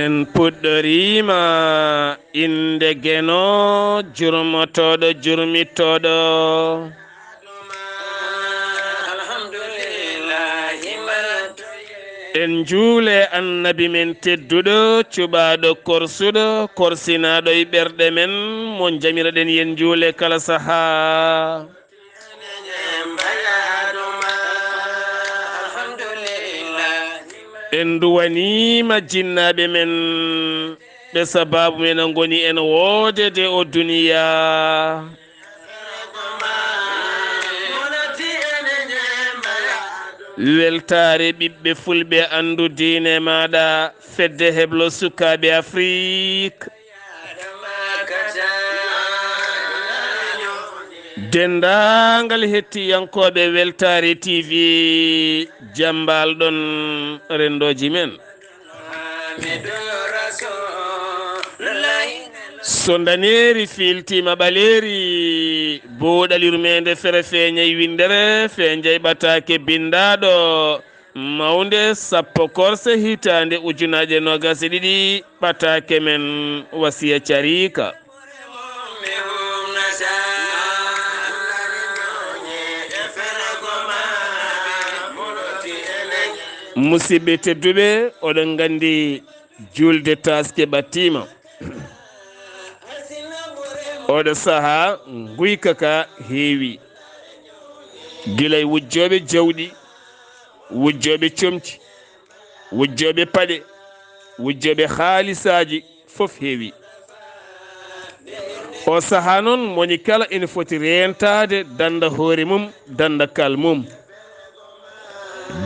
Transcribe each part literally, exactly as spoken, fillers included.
En puɗɗoriima innde Geno, jurmotooɗo, jurmitooɗo. En njuule Annabi men tedduɗo, cuɓaaɗo korsuɗo, korsinaaɗo e ɓerɗe men, mo njamiraɗen yen njuule kala sahaa. En nduwaniima jinnaaɓe men, ɓe sabaabu men ngoni en woodede o duniyaa. Weltaare ɓiɓɓe fulɓe, anndu diine maaɗa, fedde heblo sukaaɓe Afrik. Denndaangal hettiyankooɓe Weltaare T V, jambal ɗon renndooji men. So ndaneeri fiiltiima ɓaleeri, booɗal yurmeende fere feeñay winndere, feeñay ɓataake binndaaɗo. Mawnde sappo korse hitaande ujunaaje noogas e ɗiɗi, ɓataake men wasiya cariika. Musidɓe tedduɓe, oɗon nganndi juulde taaske ɓattiima. Oɗo sahaa nguyka ka heewi. Gila e wujjooɓe jawɗi, wujjooɓe comci, wujjooɓe paɗe, wujjooɓe haalisaaji, fof heewi. O sahaa noon, moni kala ina foti reentaade dannda hoore mum, dannda kal mum.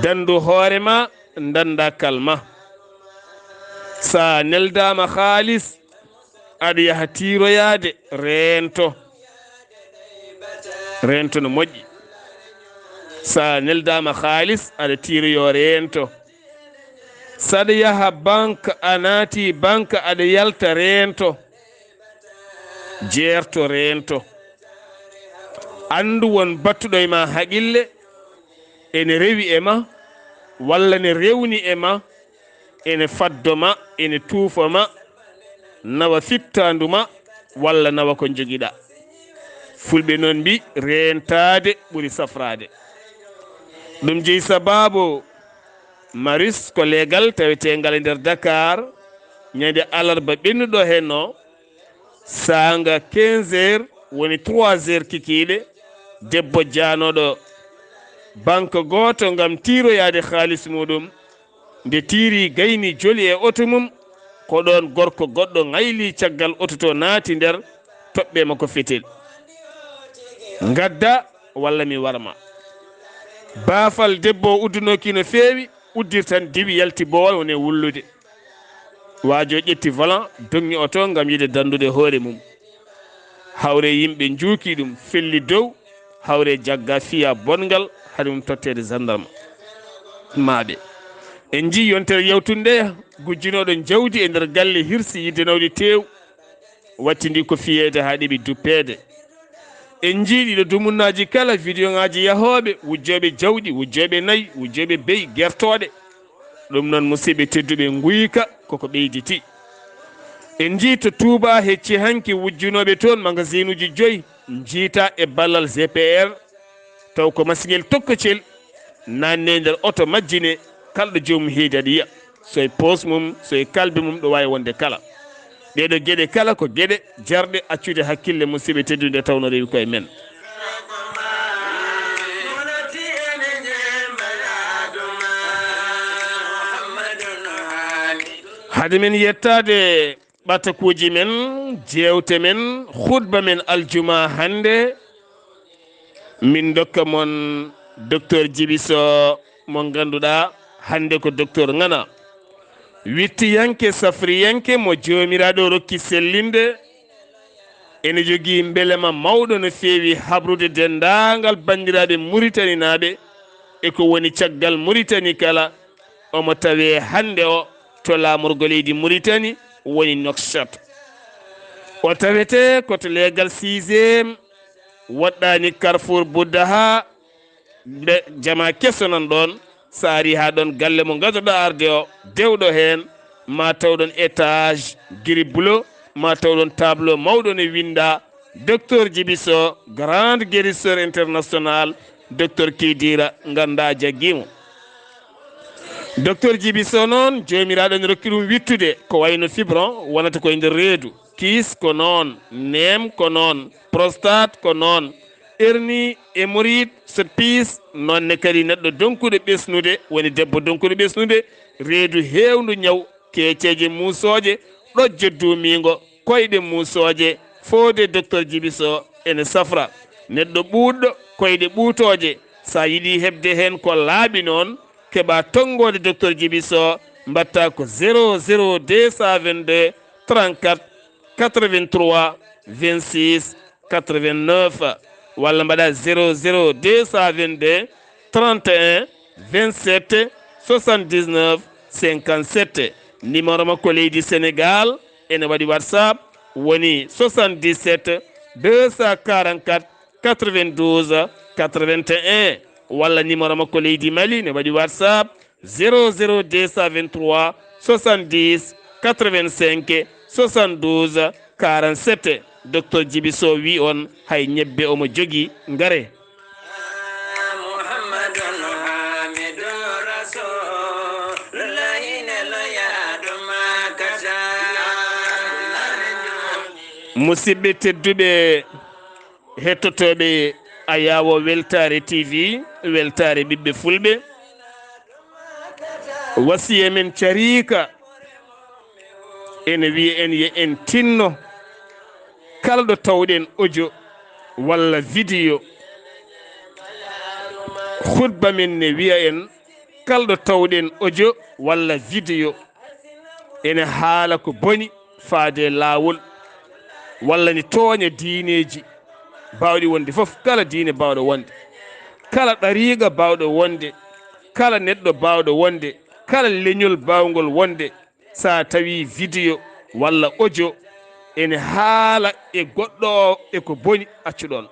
Danndu hoore ma, dannda kal ma. So a neldaama haalis, aɗa yaha tiiroyaade, reento. Reento no moƴƴi. So a neldaama haalis, aɗa tiiroyoo, reento. So aɗa yaha banque, a naati banque, aɗa yalta, reento. Jeerto, reento. Anndu won battuɗo e ma haqille, ene rewi e ma, walla ne rewni e ma, ene faddo ma, ene tuufo ma, nawa fittaandu ma, walla nawa ko njogiɗa. Fulɓe noon mbi, reentaade ɓuri safraade. Ɗum jeyi sabaabu Maris ko leegal taweteengal e nder Dakar, ñande alarba ɓennuɗo heen o, saanga quinze heures woni trois heures kikiiɗe, debbo jaanooɗo banque gooto ngam tiiroyaade haalis muɗum, nde tiiri gayni joli e oto mum, ko ɗoon gorko goɗɗo ŋayli caggal oto to, naati nder, toɓɓe ma ko fetel. Ngadda walla mi warma. Baafal debbo o uddunooki no feewi, uddir tan diwi, yalti boowal, woni e wullude. Waajo ƴetti volant, doŋŋi oto ngam yiɗde danndude hoore mum. Hawre yimɓe njuuki ɗum, felli dow, hawre jagga fiya bonngal, haɗi mum totteede gendarme maaɓe. En njii yontere yawtunde nde, gujjinooɗo jawdi e nder galle hirsi yiɗde nawde teew, wattindi ko fiyeede haa ɗeɓi duppeede. En njii ɗiɗo dumunnaaji kala, vidéo ŋaaji yahooɓe, wujjooɓe jawɗi, wujjooɓe nayi, wujjooɓe beyi, gertooɗe. Ɗum noon, musidɓe tedduɓe, nguyka koko ɓeyditi. En njii to Touba hecci hanki wujjunooɓe toon magasinuuji joyi, njiita e ballal G P R, taw ko masiŋel tokkocel, naanne nder oto majjine, kalɗo joomum heedi aɗa yiya. So e poos mum, so e kalbe mum, ɗo waawi wonde kala. Ɗeeɗo geɗe kala ko geɗe jarɗe accude hakkille, musidɓe tedduɓe, nde tawno rewi koye men. Hade men yettaade ɓatakuuji men, jeewte men, khutba men aljuma hannde, min dokka mon Docteur Djiby Sow mo ngannduɗaa hannde ko Docteur Ŋana. Wittiyanke, safriyanke mo Joomiraaɗo rokki sellinde, ene jogii mbelema mawɗo no feewi habrude denndaangal banndiraaɓe Muritaninaaɓe e ko woni caggal Muritani kala. Omo tawee hannde o to laamorgo leydi Muritani, woni Nouakchott. O tawetee ko to leegal sixième, woɗɗaani Carrefour Buddaha, mbe-, jama keso nan ɗoon, so a arii haa ɗoon galle mo gadduɗo arde o, dewɗo heen, ma tawɗon étage gris bleu, ma tawɗon tableau mawɗo ne winda Docteur Djibiso, grand guérisseur international, Docteur Kidira, ganda jaggimo. Docteur Djibiso noon, jomiraɗo ne rokki ɗum wittude ko wayno fibron wonata koye nder reedu, kiis ko noon, neem ko noon, prostate ko noon, hernie, hémorroïde, sotte piis, noon ne kadi neɗɗo donkuɗo ɓesnude, woni debbo donkuɗo ɓesnude, reedu heewndu ñaw, keeceeje muusooje, ɗojjo duumiingo, koyɗe muusooje, foode Docteur Djibiso ene safra. Neɗɗo ɓuuɗɗo koyɗe ɓuutooje, so a yiɗi heɓde heen ko laaɓi noon, keɓa tonngoode Docteur Djibiso, mbaɗta ko zéro zéro deux cent vingt-deux trente-quatre quatre-vingt-trois vingt-six quatre-vingt-neuf, walla mbaɗa zéro zéro deux cent vingt-deux trente et un vingt-sept soixante-dix-neuf cinquante-sept. Numéro makko leydi Sénégal ene waɗi WhatsApp, woni soixante-dix-sept deux cent quarante-quatre quatre-vingt-douze quatre-vingt-un, walla numéro makko leydi Mali ne waɗi WhatsApp, zéro zéro deux cent vingt-trois soixante-dix quatre-vingt-cinq soixante-douze quarante-sept. Docteur Djibiso wi on hay ñebbe omo jogi, ngare. Musidɓe tedduɓe, hettotooɓe Ayawo Weltaare T V, weltaare ɓiɓɓe fulɓe, wasiya men cariika ene wiya en yo en tinno kala ɗo tawɗen audio walla vidéo. Khutba men ne wiya en kala ɗo tawɗen audio walla vidéo ene haala ko boni faade e laawol, walla ne tooña diineeji baawɗi wonde fof, kala diine baawɗo wonde, kala ɗariiqa baawɗo wonde, kala neɗɗo baawɗo wonde, kala leñol baawngol wonde, so a tawi vidéo walla audio ene haala e goɗɗo o e ko boni, accu ɗoon.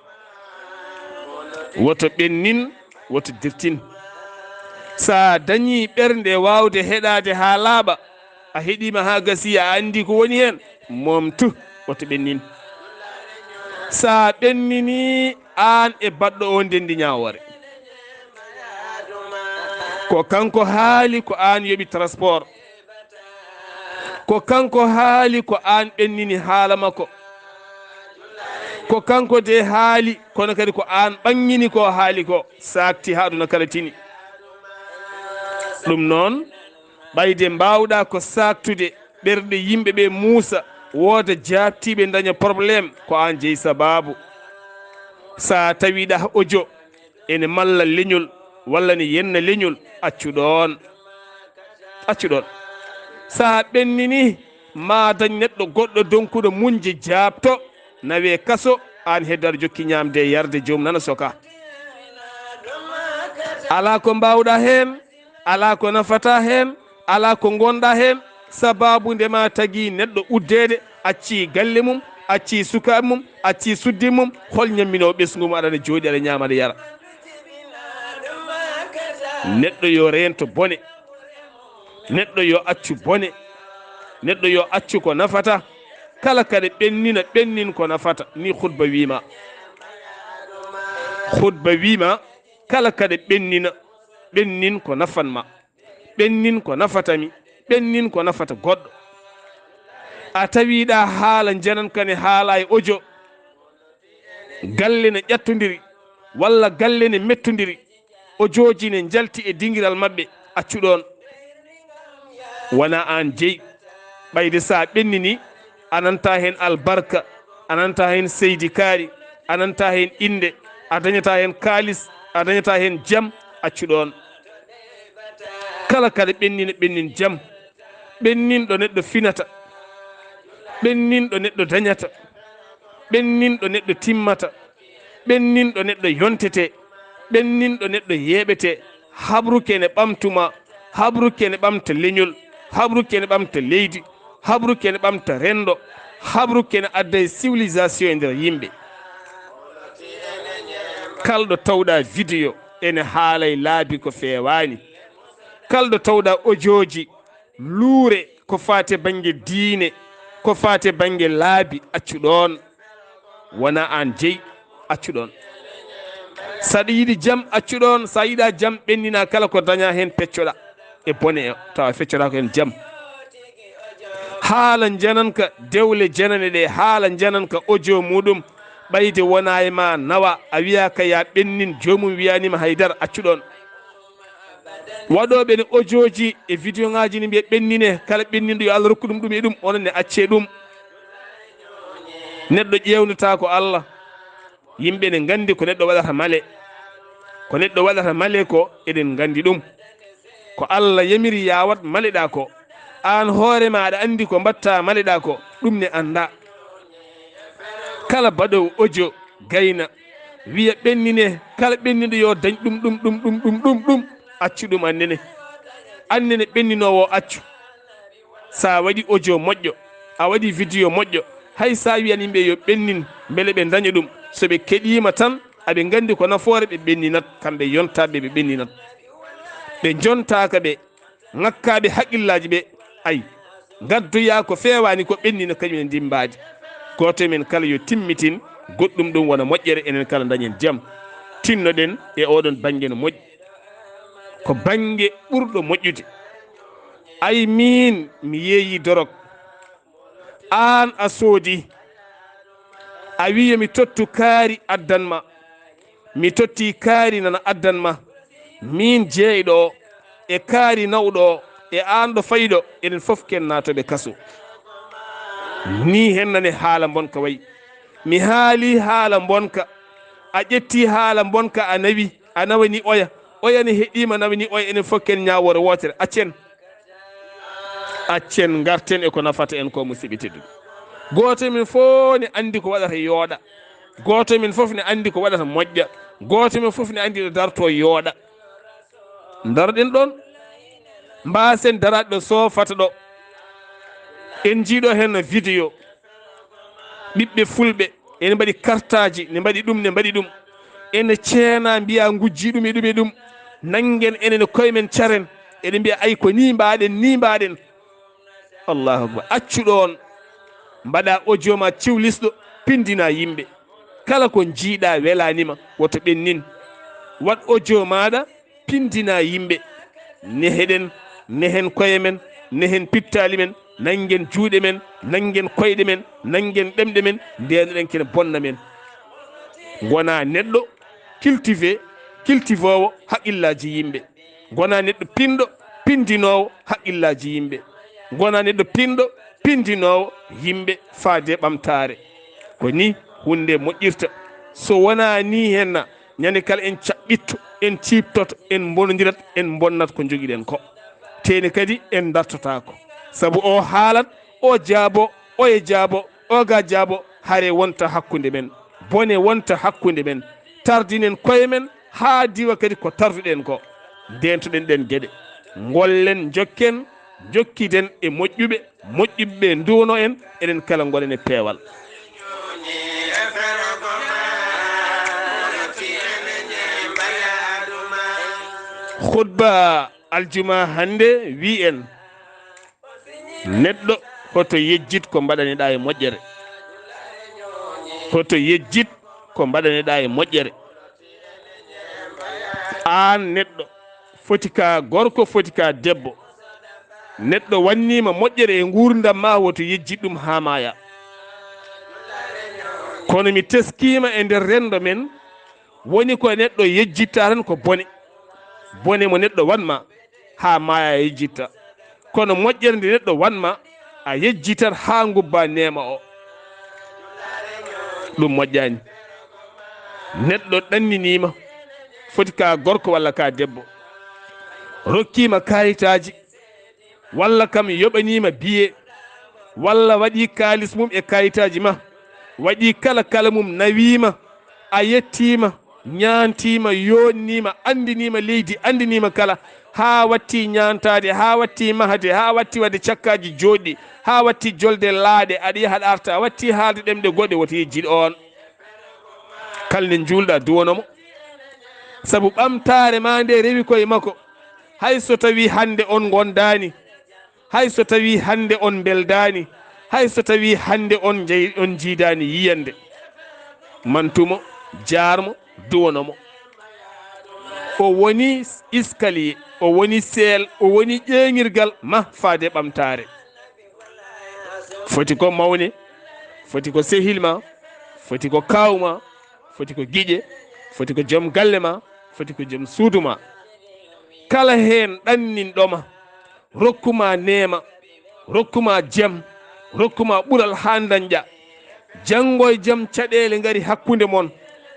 Woto ɓennin, woto dirtin. So a dañii ɓernde waawde heɗaade haa laaɓa, a heɗiima haa gasii, a anndi ko woni heen, momtu, woto ɓennin. So a ɓenninii, aan e baɗɗo o ndenndi ñaawoore. Ko kanko haali, ko aan yoɓi transport. Ko kanko haali, ko aan ɓennini haala makko. Ko kanko de haali, kono kadi ko aan ɓanngini ko haali ko, saakti haa aduna kala tini. Ɗum noon, ɓayde mbaawɗa ko saaktude ɓerɗe yimɓe ɓe muusa, wooda jaabtiiɓe ndaña problème, ko aan jeyi sabaabu. So a tawiɗa audio ene malla leñol walla ne yenna leñol, accu ɗoon. Accu ɗoon. So a ɓennini, ma dañ neɗɗo goɗɗo donkuɗo muñde jaabto, nawe kaso, aan heddo aɗa jokki ñaamde e yarde, joom nana soka. Alaa ko mbaawɗa heen, alaa ko nafata heen, alaa ko ngonɗa heen, sabaabu nde ma tagi neɗɗo uddeede, accii galle mum, accii sukaaɓe mum, accii suddi mum, hol ñamminoowo ɓesngu mum, aɗa jooɗi aɗa ñaama aɗa yara. Neɗɗo yo reento bone, neɗɗo yo accu bone, neɗɗo yo accu ko nafata, kala kaɗa ɓennina, ɓennin ko nafata, ni khutba wiima. Khutba wiima, kala kaɗa ɓennina, ɓennin ko nafan ma, ɓennin ko nafata mi, ɓennin ko nafata goɗɗo. A tawiɗa haala njanan kane haala e audio, galle ne ƴattondiri, walla galle ne mettondiri, audio ji ne njalti e dingiral maɓɓe, accu ɗoon. Wona aan jeyi, ɓayde so a ɓennini, a nanta heen albarka, a nanta heen seydi kaari, a nanta heen innde, a dañata heen kaalis, a dañata heen jam, accu ɗoon. Kala kaɗa ɓennina, ɓennin jam, ɓennin ɗo neɗɗo finata, ɓennin ɗo neɗɗo dañata, ɓennin ɗo neɗɗo timmata, ɓennin ɗo neɗɗo yontete, ɓennin ɗo neɗɗo yeeɓete, habruki ene ɓamtuma, habruki ene ɓamta leñol, habruki ene ɓamta leydi, habruki ene ɓamta renndo, habruki ene adda e civilisation e nder yimɓe. Kala ɗo tawɗa vidéo ene haala e laabi ko feewaani, kala ɗo tawɗa audio ji luure ko faati e bannge diine, ko faati e bannge laabi, accu ɗoon. Wona aan jeyi, accu ɗoon. So aɗa yiɗi jam, accu ɗoon. So a yiɗaa jam, ɓenninaa kala ko dañaa heen, peccoɗaa e bone o, tawa feccoɗaa ko heen jam. Haala njananka dewle janane ɗe, haala njananka audio muɗum, ɓayde wona e ma nawa, a wiyaaka ya ɓennin, joomum wiyaniima hay dara, accu ɗoon. Waɗooɓe ne audio ji e video ŋaaji ne mbiya ɓennine, kala ɓenninɗo yo Allah rokku ɗum ɗum e ɗum, onon ne accee ɗum. Neɗɗo ƴeewnataa ko Allah. Yimɓe ne nganndi ko neɗɗo waɗata male. Ko neɗɗo waɗata male ko, eɗen nganndi ɗum. Ko Allah yamiri ya waɗ maleɗaa ko. Aan hoore ma aɗa anndi ko mbaɗtaa maleɗaa ko, ɗum ne anndaa. Kala baɗoowo audio gayna, wiya ɓennine, kala ɓenniɗo yo dañ ɗum, ɗum, ɗum, ɗum, ɗum, ɗum, ɗum, accu ɗum annene. Annene ɓenninoowo o accu. So a waɗi audio moƴƴo, a waɗi video moƴƴo, hay so a wiyan yimɓe yo ɓennin, mbele ɓe ndaña ɗum. So ɓe keɗiima tan, aɓe nganndi ko nafoore, ɓe ɓenninat, kamɓe yontaaɓe, ɓe ɓenninat. Ɓe njontaaka ɓe, ŋakkaaɓe haqqillaaji ɓe, ay, ngaddoyaa ko feewaani ko ɓennina kañum e ndimmbaade. Gooto e men kala yo timmitin goɗɗum ɗum wona moƴƴere, enen kala ndañen jam. Tinnoɗen e oɗon bannge no moƴƴi. Ko bannge ɓurɗo moƴƴude. Ay miin, mi yeeyi dorog. Aan a soodi. A wii yo mi tottu kaari addan ma. Mi totti kaari nana addan ma. Miin jeeyɗo o, e kaari nawɗo o, e aan ɗo fayɗo, enen fof ken naatooɓe kaso. Nii hen nane haala mbonka wayi. Mi haali haala mbonka. A ƴetti haala mbonka a nawi, a nawani oya. Oya ne heɗiima nawani oya, enen fof ken ñaawoore wootere. Accen. Accen, ngarten e ko nafata en ko, musidɓe tedduɓe. Gooto e men fof ne anndi ko waɗata yooɗa. Gooto e men fof ne anndi ko waɗata moƴƴa. Gooto e men fof ne anndi ɗo dartoo yooɗa. Ndaroɗen ɗoon. Mbaasen daraade ɗo soofata ɗo. En njiiɗo heen video. Ɓiɓɓe fulɓe ene mbaɗi kartaaji, ne mbaɗi ɗum, ne mbaɗi ɗum. Ene ceena, mbiya ngujji ɗum e ɗum e ɗum. Nanngen enen e koye men caren. Eɗen mbiya ay ko nii mbaɗen, nii mbaɗen. Allahu akbar. Accu ɗoon. Mbaɗa audio ma ciwlisɗo, pindina yimɓe. Kala ko njiiɗa welaanima, woto ɓennin. Waɗ audio maaɗa, pindina yimɓe. Neheɗen, nehen koye men, nehen pittaali men, nanngen juuɗe men, nanngen koyɗe men, nanngen ɗemɗe men, ndeeneɗen kene bonna men. Ngona neɗɗo cultivé, cultivoowo haqqillaaji yimɓe. Ngona neɗɗo pinɗo, pindinoowo haqqillaaji yimɓe. Ngona neɗɗo pinɗo, pindinoowo yimɓe faade ɓamtaare. Ko ni huunde moƴƴirta. So wonaa ni henna, ñande kala en caɓɓitto, en ciiptoto, en mbonondirat, en mbonnat ko njogiɗen ko. Teeni kadi en dartotaako. Sabu o haalat, o jaabo, o e jaabo, o ga jaabo, hare wonta hakkunde men. Bone wonta hakkunde men. Tardinen koye men, haa diwa kadi ko tarduɗen ko. Ndeentoɗen ɗen geɗe. Ngollen, njokken, njokkiden e moƴƴuɓe, moƴƴuɓe ɓe nduwono en, enen kala ngoɗen e peewal. Khutba aljuma hannde wi en, neɗɗo hoto yejjit ko mbaɗaniɗaa e moƴƴere. Hoto yejjit ko mbaɗaniɗaa e moƴƴere. Aan neɗɗo, foti ka gorko, foti ka debbo. Neɗɗo wanniima moƴƴere e nguurndam ma, woto yejjit ɗum haa maaya. Kono mi teskiima e nder renndo men, woni ko neɗɗo yejjitta tan ko bone. Bone mo neɗɗo wan ma, haa maaya a yejjitta. Kono moƴƴere nde neɗɗo wan ma, a yejjitat haa ngubba neema o. Ɗum moƴƴaani. Neɗɗo ɗanniniima, foti ka gorko walla ka debbo. Rokkiima kaayitaaji, walla kam yoɓaniima biye, walla waɗi kaalis mum e kaayitaaji ma, waɗi kala kala mum nawiima, a yettiima, ñaantiima, yoonniima, anndiniima leydi, anndiniima kala, haa watti ñaantaade, haa watti mahde, haa watti waɗde cakkaaji jooɗɗi, haa watti jolde laaɗe, aɗa yaha aɗa arta, a watti haalde ɗemɗe goɗɗe, woto yejjit oon. Kala nde njuulɗa, duwono mo. Sabu ɓamtaare ma nde rewi koye makko. Hay so tawii hannde on ngondaani, Hay so tawii hannde on mbeldaani, hay so tawii hannde on njey-, on njiidaani yiyannde, mantu mo, jaar mo, duwono mo. O woni escalier, o woni seel, o woni ƴeeŋirgal ma faade ɓamtaare. Foti ko mawne, foti ko sehil ma, foti ko kaaw ma, foti ko giƴe, foti ko joom galle ma, foti ko joom suudu ma. Kala heen ɗanninɗo ma, rokku ma neema, rokku ma jam, rokku ma ɓural haa ndañƴa. Janngo e jam caɗeele ngari hakkunde mon,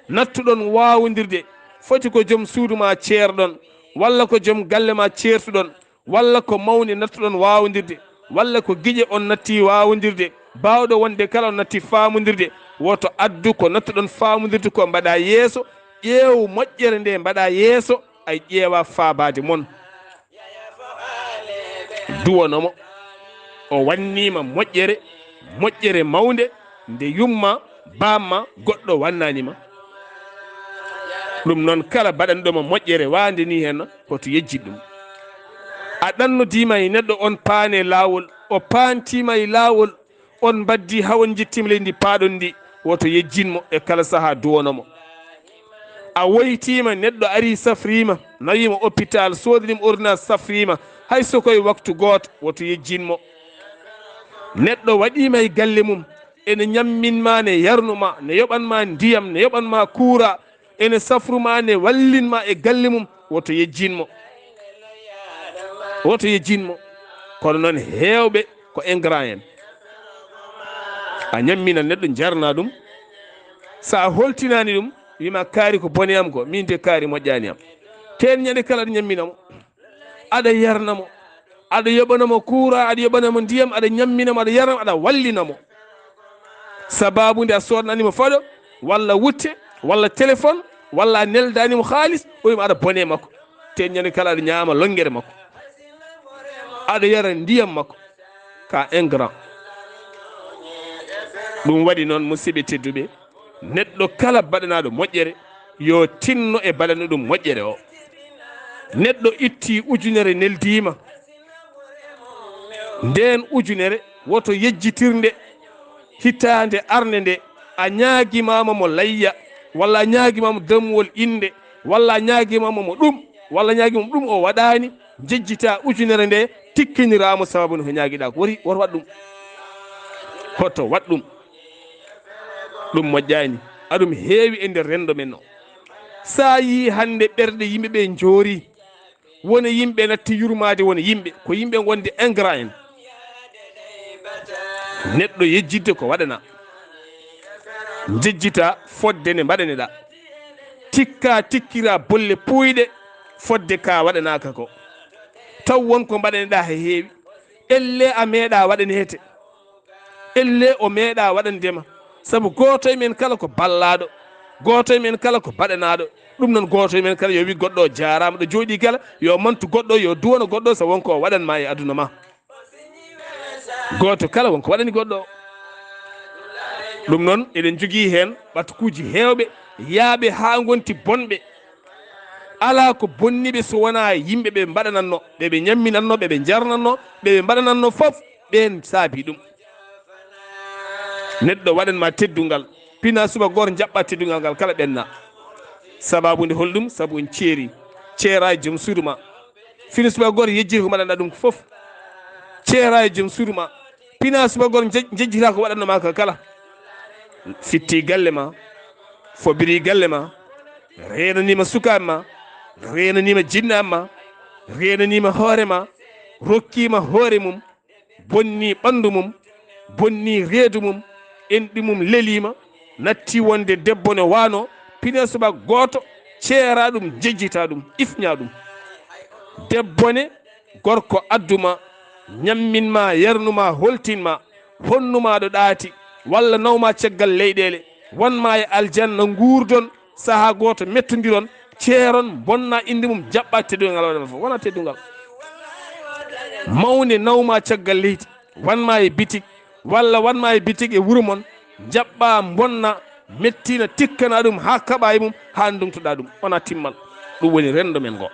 nattuɗon waawondirde, foti ko joom suudu ma ceerɗon, walla ko joom galle ma ceertuɗon, walla ko mawni nattuɗon waawondirde, walla ko giƴe on natti waawondirde, baawɗo wonde kala on natti faamondirde, woto addu ko nattuɗon faamondirde ko mbaɗa yeeso, ƴeew moƴƴere nde mbaɗa yeeso, ay ƴeewa faabaade mon. Duwono mo. O wanniima moƴƴere, moƴƴere mawnde, nde yumma, bamma, goɗɗo wannaani ma. Ɗum noon, kala baɗanɗo ma moƴƴere waande ni heen, hoto yejjit ɗum. A ɗannodiima e neɗɗo on paane laawol, o paantiima e laawol, on mbaddi haa on njettiima leydi ndi paaɗon ndi, woto yejjin mo e kala sahaa duwono mo. A woytiima, neɗɗo ari safriima, nawiima hôpital, soodaniima ordonnance safriima, hay so ko e waktu gooto, woto yejjin mo. Neɗɗo waɗiima e galle mum, ene ñammin ma, ne yarnu ma, ne yoɓan ma ndiyam, ne yoɓan ma kuura, ene safru ma, ne wallin ma e galle mum, woto yejjin mo. Woto yejjin mo. Kono noon heewɓe ko ingrat en. A ñammina neɗɗo, njarna ɗum. So a holtinaani ɗum, wima kaari ko bone am ko, min de kaari moƴƴaani am. Teen ñande kala aɗa ñammina mo. Aɗa yarna mo. Aɗa yoɓana mo kuura, aɗa yoɓana mo ndiyam, aɗa ñammina mo, aɗa yarna mo, aɗa wallina mo. Sababu nde a soodanaani mo faɗo, walla wutte, walla téléphone, walla a neldaani mo haalis, o wima aɗa bone makko. Teen ñande kala aɗa ñaama lonngere makko. Aɗa yara ndiyam makko. Ka ingrat. Ɗum waɗi noon, musidɓe tedduɓe, neɗɗo kala baɗanaaɗo moƴƴere, yo tinno e baɗanɗo ɗum moƴƴere o. Neɗɗo itti ujunere neldiima, ndeen ujunere woto yejjitir nde hitaande arnde nde, a ñaagimaama mo layya, walla a ñaagimaama dammuwol innde, walla a ñaagimaama mo ɗum, walla a ñaagimaama ɗum o waɗaani, njejjita ujunere nde, tikkiniraamo sababu nde ko ñaagiɗaa ko. Wori, woto waɗ ɗum. Hoto waɗ ɗum. Ɗum moƴƴaani. Aɗum heewi e nder renndo men o. So a yii hannde ɓerɗe yimɓe ɓe njoori, wona yimɓe natti yurmaade, wona yimɓe, ko yimɓe wonde ingrat en. Neɗɗo yejjitde ko waɗana. Njejjita fodde nde mbaɗaneɗaa. Tikka, tikkira bolle puuyɗe fodde ka waɗanaaka ko. Taw won ko mbaɗaneɗaa he heewi. Ellee a meeɗa waɗaneede. Ellee o meeɗa waɗande ma. Sabu gooto e men kala ko ballaaɗo. Gooto e men kala ko baɗanaaɗo. Ɗum noon, gooto e men kala yo wi goɗɗo o jaaraama. Ɗo jooɗii kala, yo mantu goɗɗo, yo duwano goɗɗo, so won ko o waɗan ma e aduna ma. Gooto kala won ko waɗani goɗɗo o. Ɗum noon, eɗen njogii heen ɓatukuuji heewɓe, yaaɓe haa ngonti bonɓe. Alaa ko bonni ɓe so wonaa yimɓe ɓe mbaɗanatno, ɓe ɓe ñamminatno, ɓe ɓe njarnatno, ɓe ɓe mbaɗanatno fof, ɓeen saabii ɗum. Neɗɗo waɗan ma teddungal, pina suba gooto njaɓɓa teddungal ngal kala ɓenna. Sababu nde holɗum? Sabu on ceeri. Ceera e joom suudu ma. Fini suba gooto yejjiri ko mbaɗanɗa ɗum ko fof. Ceera e joom suudu ma. Pina suba gooto nje-, njejjita ko waɗanno ma ka kala. Fitti galle ma. Fobiri galle ma. Reenaniima sukaaɓe ma. Reenaniima jinnaaɓe ma. Reenaniima hoore ma. Rokkiima hoore mum. Bonni ɓanndu mum, bonni reedu mum, enɗi mum leliima, natti wonde debbo ne waano, pine suba gooto, ceera ɗum, njejjita ɗum, ifña ɗum. Debbo ne, gorko adduma, ñamminma, yarnuma, holtinma, honnuma ɗo ɗaati, walla nawma caggal leyɗeele, wanma e aljanna nguurdon, sahaa gooto mettondiron, ceeron, mbonna innde mum, jaɓɓa teddungal ngal waɗanma fof. Wona teddungal. Mawnde nawma caggal leydi, wanma e bitik, walla wanma e bitik e wuro mon, jaɓɓa, mbonna, mettina, tikkana ɗum haa kaɓa e mum, haa ndongtoɗa ɗum. Wona timmal. Ɗum woni renndo men ngo.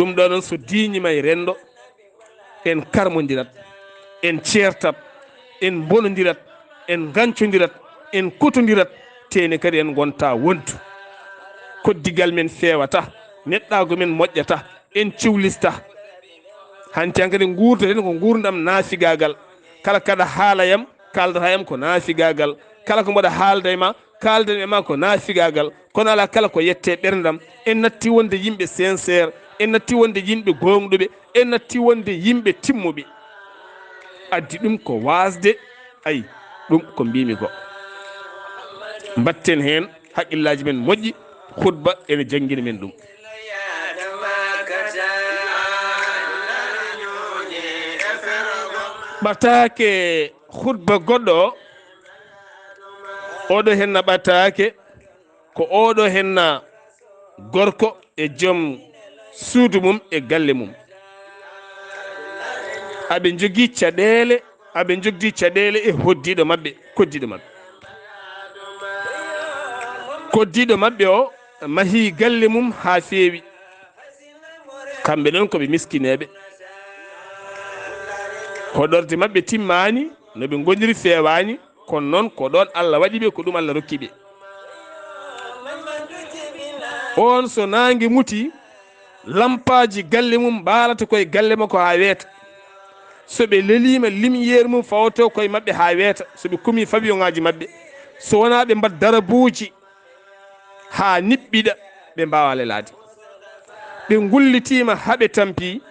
Ɗum ɗo noon so diiñiima e renndo, en karmondirat, en ceertat, en mbonondirat, en ngañcondirat, en kotondirat, teene kadi en ngonta wondu. Koddigal men feewata, neɗɗaagu men moƴƴata, en ciwlista. Hanti hankadi nguurdaten ko nguurndam naafigaagal. Kala kaɗa haala yam, kaaldata yam ko naafigaagal. Kala ko mbaɗa haalda e ma, kaaldan e ma ko naafigaagal. Kono alaa kala ko yette ɓerndam. En natti wonde yimɓe sincère, en natti wonde yimɓe gooŋɗuɓe, en natti wonde yimɓe timmuɓe. Addi ɗum ko waasde, ay, ɗum ko mbimi ko. Mbatten heen haqqillaaji men moƴƴi, khutba ene janngina men ɗum. Ɓataake khutba goɗɗo o, oɗo henna ɓataake, ko oɗo henna gorko e joom suudu mum e galle mum. Aɓe njogii caɗeele, aɓe njogdi caɗeele e hoddiiɗo maɓɓe, koddiiɗo maɓɓe. Koddiiɗo maɓɓe o mahii galle mum haa feewi. Kamɓe noon ko ɓe miskineeɓe. Hoɗorde maɓɓe timmaani, no ɓe ngoniri feewaani, kono noon ko ɗoon Allah waɗi ɓe, ko ɗum Allah rokki ɓe. Oon so naange muti, lampaaji galle mum mbaalata koye galle makko haa weeta. So ɓe leliima, lumière mum fawto koye maɓɓe haa weeta, so ɓe kumi fabiyoŋaaji maɓɓe. So wonaa ɓe mbaɗ darabuuji, haa niɓɓiɗa, ɓe mbaawaa lelaade. Ɓe ngullitiima haa ɓe tampi,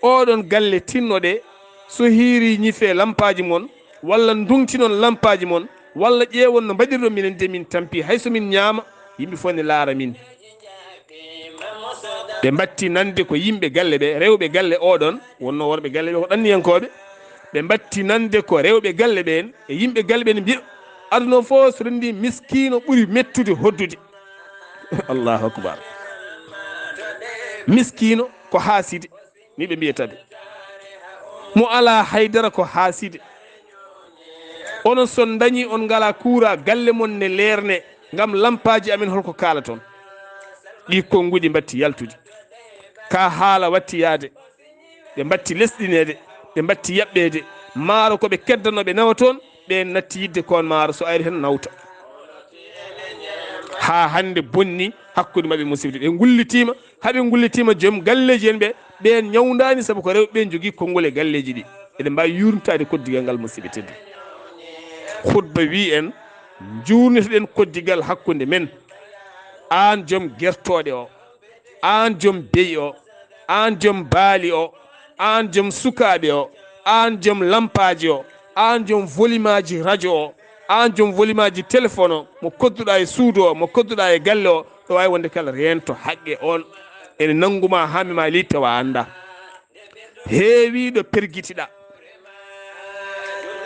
oɗon galle tinnoɗe, so hiiri ñife lampaaji mon, walla nduŋtinon lampaaji mon, walla ƴeewon no mbaɗirɗon minen de min tampi, hay so min ñaama, yimɓe fof ne laara min. Ɓe mbatti nande ko yimɓe galle ɓe, rewɓe galle oɗon, wonno worɓe galle ɓe ko ɗanniyankooɓe. Ɓe mbatti nande ko rewɓe galle ɓeen e yimɓe galle ɓeen mbiya, aduna fof so renndi miskiino ɓuri mettude hoddude. Allahu akbar. Miskiino ko haaside, ni ɓe mbiyata ɓe. Mo alaa haydara ko haaside. Onon so on ndañi on ngalaa kuura, galle mon ne leerne ngam lampaaji amen holko kaalaton. Ɗi konnguɗi mbatti yaltude. Ka haala watti yaade. Ɓe mbatti lesɗineede, ɓe mbatti yaɓɓeede. Maaro ko ɓe keddanoo ɓe nawa toon, ɓe natti yidde koon maaro so ayri heen nawta. Haa hannde bonni hakkunde maɓɓe musiɓɓe. Ɓe ngullitiima, haa ɓe ngullitiima joom galleeji en ɓe, ɓeen ñawndaani sabu ko rewɓe ɓe njogii konngol e galleeji ɗi. Eɗen mbaawi yuurnitaade koddigal ngal musiɓɓe tedduɓe. Khutba wii en, njuurnitoɗen koddigal hakkunde men. Aan joom gertooɗe o, aan joom beyi o, aan joom baali o, aan joom sukaaɓe o, aan joom lampaaji o, aan joom volimaaji rajo o, aan joom volimaaji téléphone o, mo kodduɗaa e suudu o, mo kodduɗaa e galle o, ɗo waawi wonde kala reento haqqe on. Ene nanngu ma haa mema leydi tawa a anndaa. Heewi ɗo pergitiɗaa.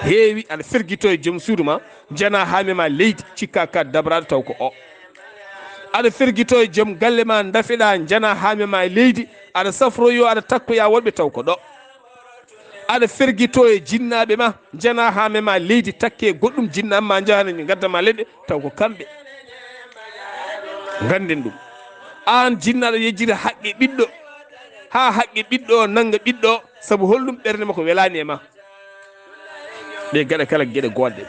Heewi aɗa fergito e joom suudu ma, njana haa mema leydi, cikka ka dabraaɗo taw ko o. Aɗa fergito e joom galle ma, ndafeɗaa, njana haa mema e leydi, aɗa safroyo, aɗa takkoya woɗɓe taw ko ɗo. Aɗa fergito e jinnaaɓe ma, njana haa mema leydi, takke goɗɗum, jinnaaɓe ma njahana ngadda ma leɗɗe taw ko kamɓe. Ngannden ɗum. Aan jinnaaɗo yejjita haqqe ɓiɗɗo, haa haqqe ɓiɗɗo o nannga ɓiɗɗo o, sabu holɗum ɓernde makko welaani e ma. Ɗe gaɗa kala geɗe goɗɗe.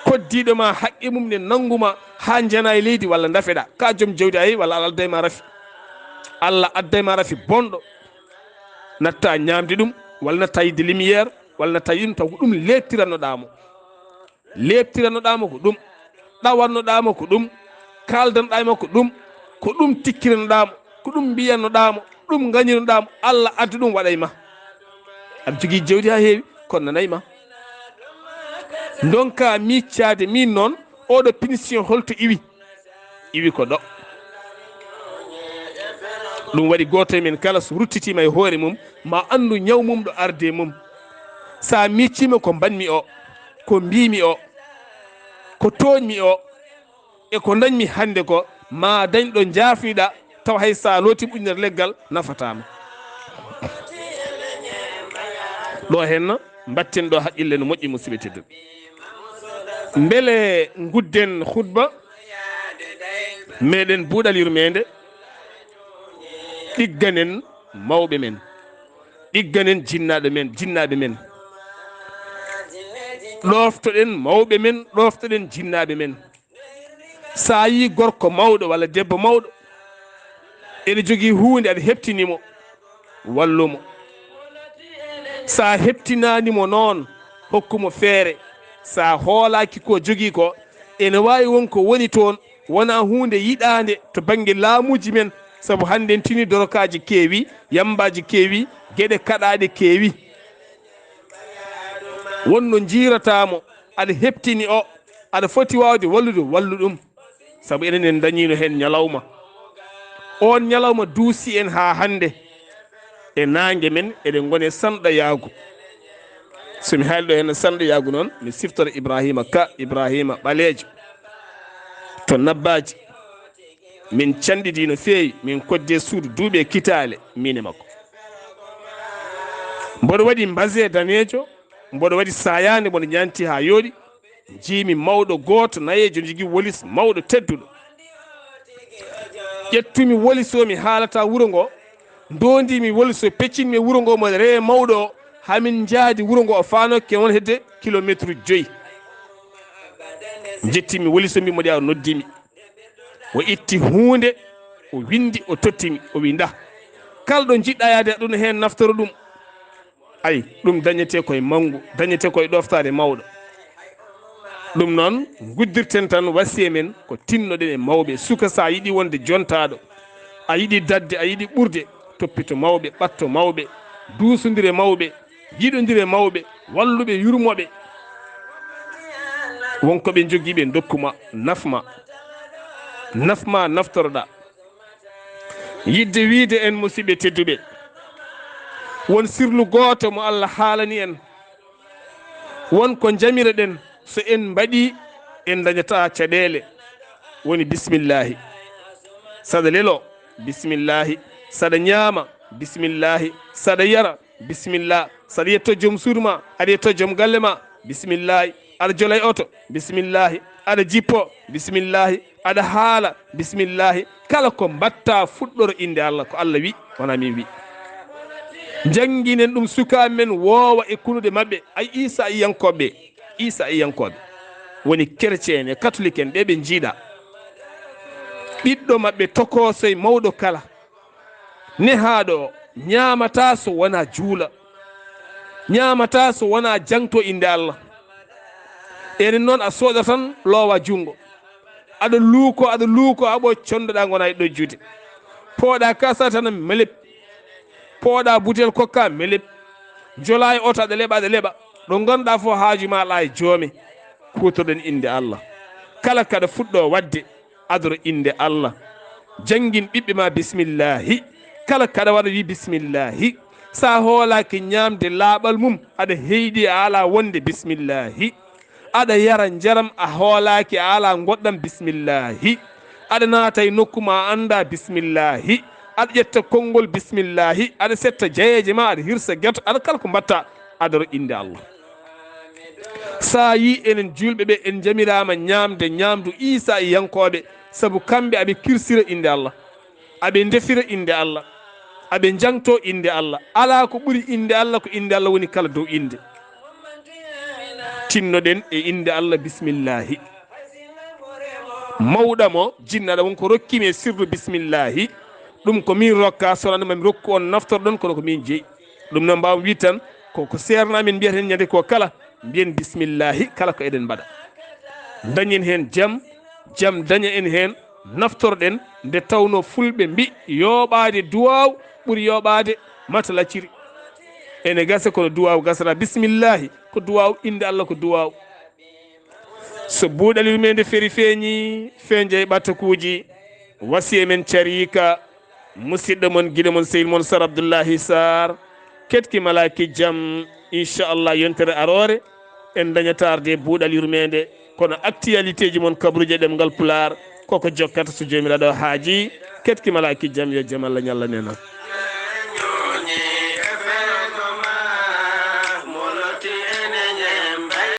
Koddiiɗo ma haqqe mum ne nanngu ma haa njana e leydi walla ndafeɗa. Ka joom jawdi a yehi walla Allah adday ma rafi. Allah adday ma rafi bonɗo. Natta ñaamde ɗum, walla natta yidde lumière, walla natta yiɗum taw ko ɗum leeptirannoɗaa mo. Leeptirannoɗaa mo ko ɗum, ɗawannoɗaa mo ko ɗum, kaaldanɗaa mo ko ɗum, ko ɗum tikkirannoɗaa mo, ko ɗum mbiyannoɗaa mo, ɗum ngañirnoɗaa mo, Allah addi ɗum waɗa e ma. Aɗa jogii jawdi haa heewi, kono nana e ma. Ndonka miiccaade min noon, oɗo punition holto iwi? Iwi ko ɗo. Ɗum waɗi gooto e men kala so ruttitiima e hoore mum, ma anndu ñaw mum ɗo arde mum. So a miicciima ko mbaɗmi o, ko mbiimi o, ko tooñmi o, e ko dañmi hannde ko, ma dañ ɗo njaafniɗa, taw hay so a looti ɓuƴnere leggal, nafataa ma. Ɗo henna, mbatten ɗo haqqille no moƴƴi, musidɓe tedduɓe. Mbele ngudden khutba meɗen buuɗal yurmeende, ɗigganen mawɓe men, ɗigganen jinnaaɗo men, jinnaaɓe men, ɗooftoɗen mawɓe men, ɗooftoɗen jinnaaɓe men. So a yii gorko mawɗo walla debbo mawɗo ene jogii huunde, aɗa heɓtini mo, wallu mo. So a heɓtinaani mo noon, hokku mo feere. So a hoolaaki ko jogii ko, ene waawi won ko woni toon, wonaa huunde yiɗaande to bannge laamuuji men, sabu hannde en tinii dorokaaji keewi, yammbaaji keewi, geɗe kaɗaaɗe keewi. Won no njiirataa mo, aɗa heɓtini o, aɗa foti waawde wallude, wallu ɗum. Sabu enen en dañiino heen ñalawma. Oon ñalawma duusi en haa hannde. E naange men, eɗen ngoni e sanɗayaagu. So mi haali ɗo heen sanɗayaagu noon, mi siftora Ibrahima Ka, Ibrahima Ɓaleejo to Nabbaaji. Min canɗidii no feewi, min koddee suudu duuɓi e kitaale, miin e makko. Mboɗo waɗi mbase daneejo, mboɗo waɗi saayaande, mboɗo ñaanti haa yooɗi. Njiimi mawɗo gooto nayeejo, jogii wolis mawɗo tedduɗo. Ƴettumi wolis o, mi haalata wuro ngo. Ndondimi wolis o, peccinmi e wuro ngo, mo ree mawɗo o. Haa min njaadi wuro ngo, o faanoke won hedde kilometre joyi. Njettimi wolis o, mbimo ɗi, o noddimi. O itti huunde, o winndi, o tottimi, o wi, "Ndah, kala ɗo njiɗɗa yaade, aɗa ɗum heen naftoro ɗum." Ay, ɗum dañetee koye manngu, dañetee koye ɗooftaade mawɗo. Ɗum noon, nguddirten tan wasiya men ko tinnoɗen e mawɓe. Suka, so a yiɗi wonde jontaaɗo, a yiɗi daɗde, a yiɗi ɓurde, toppito mawɓe, ɓatto mawɓe, duusondire mawɓe, yiɗondire mawɓe, walluɓe, yurmoɓe. Won ko ɓe njogii, ɓe ndokku ma, naf ma, naf ma, naftoroɗaa. Yiɗde wiide en, musidɓe tedduɓe, won sirlu gooto mo Allah haalani en. Won ko njamiroɗen, so en mbaɗii, en ndañataa caɗeele. Woni bismillaahi. Saɗa leloo, bismillaahi. Saɗa ñaama, bismillaahi. Saɗa yara, bismillah. Saɗa yetto joom suudu ma, aɗa yetto joom galle ma, bismillah. Aɗa jola e oto, bismillah. Aɗa jippo, bismillah. Aɗa haala, bismillah. Kala ko mbaɗta, fuɗɗoro innde Allah, ko Allah wi, wonaa min wi. Njannginen ɗum sukaaɓe men woowa e kunuɗe maɓɓe. Ay, Iisa iyankooɓe, Iisa iyankooɓe woni chrétien en e katolik en, ɓe ɓe njiiɗa. Ɓiɗɗo maɓɓe tokooso e mawɗo kala. Nehaaɗo o ñaamataa so wonaa juula, ñaamataa so wonaa jaŋto innde Allah. Enen noon, a sooda tan, loowa junngo. Aɗa luuko, aɗa luuko, a ɓooy, condoɗaa, ngona e ɗojjude. Pooɗa kasa tan, melep. Pooɗa butel, kokka, melep. Njola e oto, aɗa leɓa, aɗa leɓa. Ɗo ngonɗaa fof, haaju ma alaa e joome. Kuutorɗen innde Allah. Kala kaɗa fuɗɗo waɗde, adoro innde Allah. Janngin ɓiɓɓe ma bismillaahi. Kala kaɗa waɗa, wi bismillaahi. So a hoolaaki ñaamde laaɓal mum, aɗa heyɗi, a alaa wonde bismillaahi. Aɗa yara njaram, a hoolaaki, a alaa ngoɗɗam, bismillaahi. Aɗa naata e nokku ma a anndaa, bismillaahi. Aɗa ƴetta konngol, bismillaahi. Aɗa setta jayeeje ma, aɗa hirsa geto, aɗa kala ko mbaɗta, adoro innde Allah. So a yii enen juulɓe ɓe, en njamiraama ñaamde ñaamdu Iisa e yankooɓe, sabu kamɓe aɓe kirsira innde Allah, aɓe ndefira innde Allah, aɓe njangto innde Allah. Alaa ko ɓuri innde Allah, ko innde Allah woni kala dow innde. Tinnoɗen e innde Allah, bismillaahi. Mawɗam o, jinnaɗo won ko rokkimi e sirru bismillaahi. Ɗum ko min rokka, so wonaa ɗum, mi rokku on, naftorɗon, kono ko min jeyi. Ɗum noon, mbaaw wiide tan, ko, ko seernaa min mbiyata heen ñande ko kala, mbiyen bismillaahi, kala ko eɗen mbaɗa. Dañen heen jam, jam daña en heen, naftorɗen, nde tawnoo fulɓe mbi, yooɓaade duwaaw ɓuri yooɓaade matalacciri. Ene gasa, kono duwaaw gasata. Bismillaahi, ko duwaaw, innde Allah ko duwaaw. So buuɗal yurmeende feri feeñi, feeña e ɓatakuuji, wasiya men cariika, musidɗo mon, giɗo mon, sehil mon, Sar Abdullahi Sarr, ketki malaaki jam, inchallah, yontere aroore, en daña tarde buuɗal yurmeende, kono actualité ji mon kabruje ɗemngal Pulaar, koko jokkata so Joomiraaɗo haaji, ketki malaaki jam, yo jam Allah ñalla nena.